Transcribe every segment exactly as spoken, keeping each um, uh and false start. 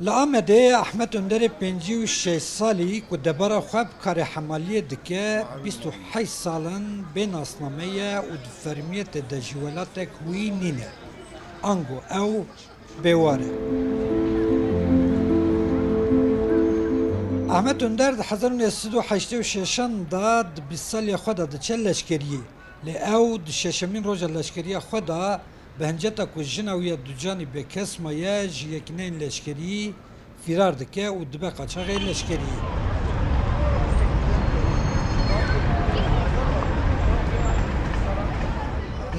Li Amedê Ehmed Önderê pêncî û şeş salî ku debara xwe bi karê hemaliyê dike, bîst û heşt sal in bê nasname ye û di fermiyetê de ji welatek wî nîne. Ango ew bêwar e. Ehmed Önder di hezar û neh sed û heştê û şeşan de di bîst saliya xwe de diçe leşkeriyê. Lê ew di şeşemîn roja leşkeriya xwe de bi hinceta ku jina wî ya ducanî bêkes maye ji yekîneyên leşkerî fîrar dike û dibe qaçaxê leşkeriyê.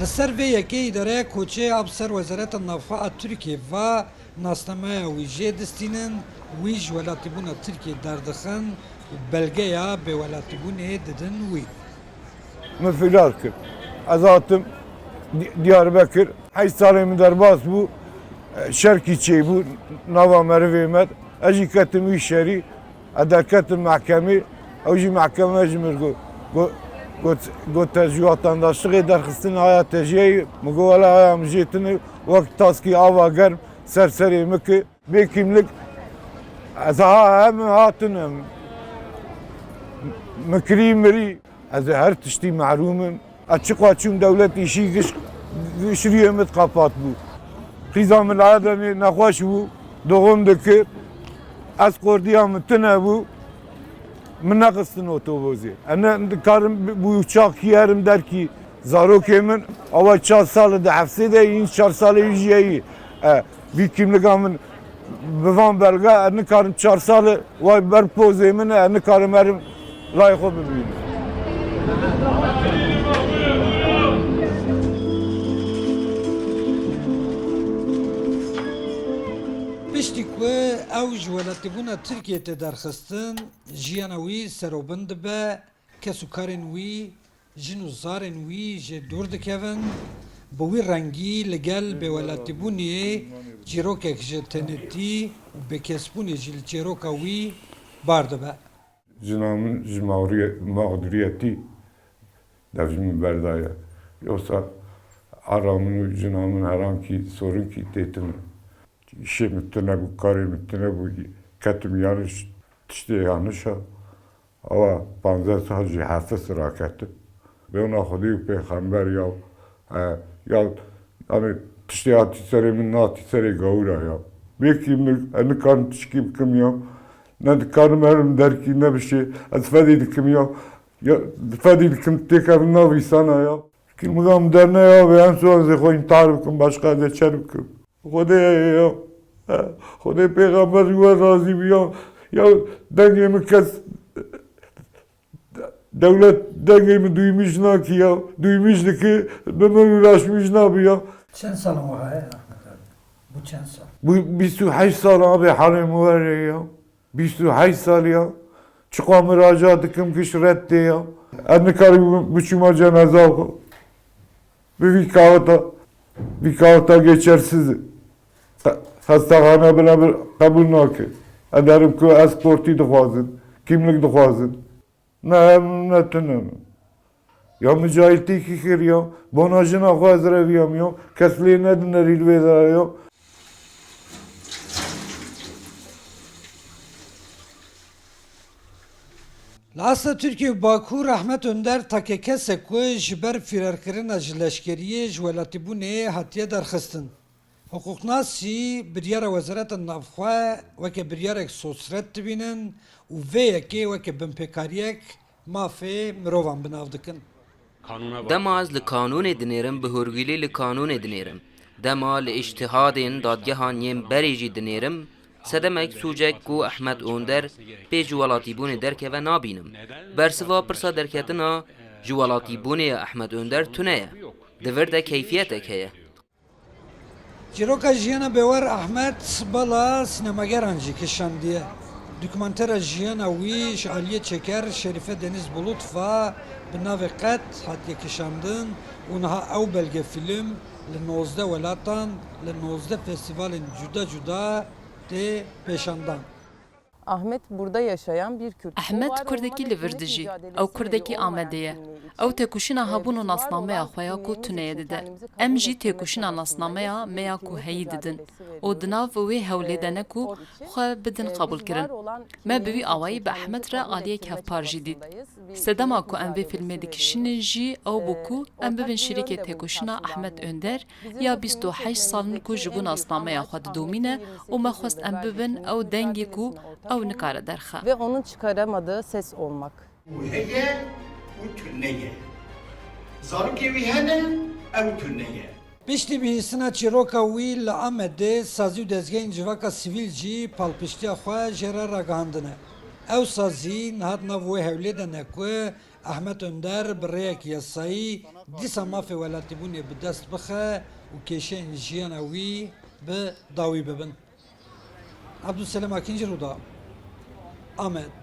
Li ser vê yekê Îdareya Koçê a bi ser Wezareta Navxwe a Tirkiyê ve nasnameya wî jê distînin, wî ji welatîbûna Tirkiyê derdixin û belgeya bêwelatîbûnê didin wî. Min firar kir. Ez hatim Di-, Diyarbekir. Heşt salê min derbas bû. E, şerkî çêbû nava merivê me. Ez jî ketim wî şerî. Ez derketim mehkemê. Ew jî mehkeme ji min got, got, got, got te ji vatandaşlixê derxistin haya te jê. Min got, wela haya min jê tune. Wek taskî ava germ ser serê min ki. Bê kîmlik ez ha em hatin em. Min kirî mirî. Ez ê her tiştî mehrûm im. Ez çiqa çûm dewlet îşî giş, giş rûyê min qapat bû. Qîza min li Edenê nexweş bû, doğum dikir. Ez qordiya min tune bû. Min nexistin otobozê. Ez ne dikarim bi, bi uçak herim derkî. Zarokê min, awa çar sal e di hefsê de, yîn çar salê wî jî heyî. E, vî kîmliga min bi van belge, ez nikarim çar sal e, way ber pozê min e, ez nikarim herim layê xwe bibînim. Piştî ku ew ji welatîbûna Tirkiyê tê derxistin, jiyana wî serobin dibe, kes û karên wî, jin û zarên wî jê dûr dikevin, bi wî rengî li gel bêwelatîbûnê çîrokek ji tenêtî û bêkesbûnê jî li çêroka wî bar dibe. Jina min ji mağduriye-, mağduriyetî dev ji min berdaye. Yoksa ara min û jina min herankî sorinkî tê tune. Îşê min tune bû, karê min tune bû, ketim yanlış tiştê yanlış a. Awa panzdeh sal jî hevpis raketim. Bêwna Xwedê û pêxember ya, e, ya, yanî tiştê hatî serê min, nehatî serê gawira ya. Bêkî min, ez nikarim tişkî bikim ya. Ne dikarim herim derkî, ne bi şey. Ez fedî dikim ya. Ya, fedî dikim têkevin nav îsana ya. Kîmliga min derne ya, bê em soran zê xwe intihar bikim, başqa ez ê çer bikim. Xwedê ya. He, Xwedê pêxember ji we razî bû ya. Ya dengê min kes, dewlet dengê min duymîş nakî ya. Duymîş dikî, bi min uğraşmîş nabî ya. Çend salin wiha ye, Ahmet abi? Bu çend sal? Bu bîst û heşt sal abê halê min were ya. Bîst û heşt sal ya. Çiqa miraca dikim giş red tê ya. Ez nikarim biçûma cenaza xwe. Bi vî kawita, vî kawita geçersiz. Xe-, xestexane bile bir qebûl nake. Ez derim ku ez portî dixwazin, kîmlik dixwazin. Ne hev ne tune. Ya min cahiltîkî kir ya. Bona jina xwe ez reviyam ya. Kes lê nedinerî li vê de ya. Li asta Tirkiye û Bakur Ahmet Önder take kes e ku ji ber firarkirina ji leşkeriyê ji welatîbûnê hatiye derxistin. Hiqûqnasî biryara Wezareta Navxwe weke biryarek sosret dibînin û vê yekê weke binpêkariyek mafê mirovan bi nav dikin. Dema ez li kanûnê dinêrim, bi hûrgilî li kanûnê dinêrim. Dema li îctihadên dadgehan yên berê jî dinêrim, sedemek, sûcek ku Ehmed Onder pê ji welatîbûnê derkeve nabînim. Bersiva pirsa derketina ji welatîbûnê ya Ehmed Onder tune ye. Di vir de keyfiyetek heye. Çîroka jiyana Bêwer Ahmet bala sînemageran jî kişandiye. Dokûmantera jiyana wî ji aliyê çêker Şerîfe Deniz Bulut ve bi navê Qet hatiye kişandin û niha ew belgefîlm li nozdeh welatan, li nozdeh festîvalên cuda cuda tê pêşandan. Ahmet burada yaşayan bir Kürt. Ehmed kurdekî li vir dijî. Ew kurdekî Amedê ye. Ew têkoşîna hebûn û nasnameya xwe ya ku tune ye dide. Em jî têkoşîna nasnameya me ya ku heyî didin. Û di nav wê hewlê de ne ku xwe bidin qebûlkirin. Me bi wî awayî bi Ehmed re aliyek hevpar jî dît. Sedema ku em vê fîlmê dikişînin jî ew bû ku em bibin şirîkê têkoşîna Ehmed Önder ya bîst û heşt sal in ku ji bo nasnameya xwe didomîne û me xwest em bibin ew dengê ku ew nikare derxe. Ve onun çıkaramadığı ses olmak. Û heye û tune ye. Zarokê wî hene, ew tune ye. Piştî bihîstina çîroka wî li Amedê, sazî û dezgehên civaka sivîl jî palpiştiya xwe jê re ragihandine. Ew sazî niha di nav wê hewlê de ne ku Ehmed Önder bi rêyek yasayî dîsa mafê welatîbûnê bi dest bixe û kêşeyên jiyana wî bi dawî bibin. Abdulselim Akinci, Ruda, Amed.